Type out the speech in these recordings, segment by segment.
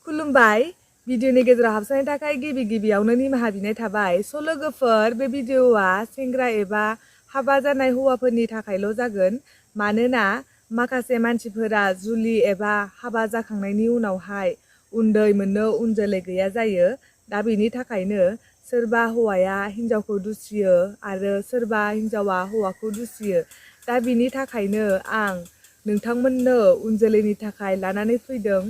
खुलुमबाय भिडिअनि गेजेराव हाबसोनायनि थाखाय गिबियावनो निमाहा बिनाय थाबाय। स' लोगोफोर, बे भिडिअआ सेंग्रा एबा हाबा जानाय हौवाफोरनि थाखायल' जागोन, मानोना माखासे मानसिफोरा जुलि एबा हाबा जाखांनायनि उनावहाय उन्दै मोननो उन जोलै गैया जायो। दा बेनि थाखायनो सोरबा हौवाया हिन्जावखौ दुसियो आरो सोरबा हिन्जावा हौवाखौ दुसियो। दा बेनि थाखायनो आं नोंथांमोननो उन जोलैनि थाखाय लानानै फैदों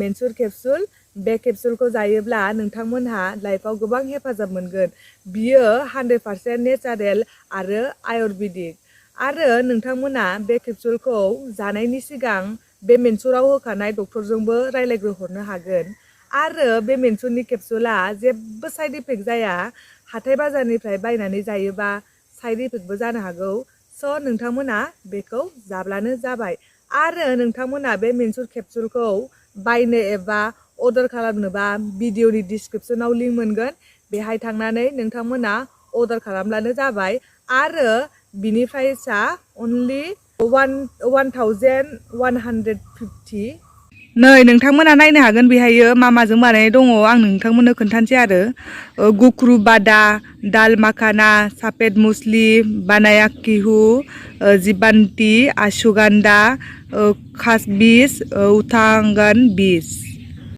मेनसुर केप्सुल। बे केप्सुलखौ जायोब्ला नोंथांमोनहा लाइफआव गोबां हेफाजाब मोनगोन। बियो 100% नेचारेल आरो आयुर्वेदिक। आरो नोंथांमोना बे केप्सुलखौ जानायनि सिगां बे मेनसुराव होखानाय डक्टरजोंबो रायज्लायग्रोहरनो हागोन। आरो बे मेनसुरनि केप्सुला जेबो साइड इफेक्ट जाया। हाथाय बाजारनिफ्राय बायनानै जायोबा साइड इफेक्टबो जानो हागौ। स' नोंथांमोना बेखौ जाब्लानो जाबाय। आरो नोंथांमोना बे मेनसुर केप्सुलखौ बायनो एबा अर्डार खालामनोबा भिडिअनि डिसक्रिपसनाव लिंक मोनगोन। बेहाय थांनानै नोंथांमोना अर्डार खालामब्लानो जाबाय। आरो बिनि प्राइसआ अनलि 1150। नै नोंथांमोना नायनो हागोन बेहायो मा माजों बानायनाय दङ। आं नोंथांमोननो खोन्थानोसै आरो गुक्रु बादा, दाल माखाना, साफेद मुसलि, बानाया किहु, जिबान्ति, आशुगान्दा, खासबिस, उथांगान बिस।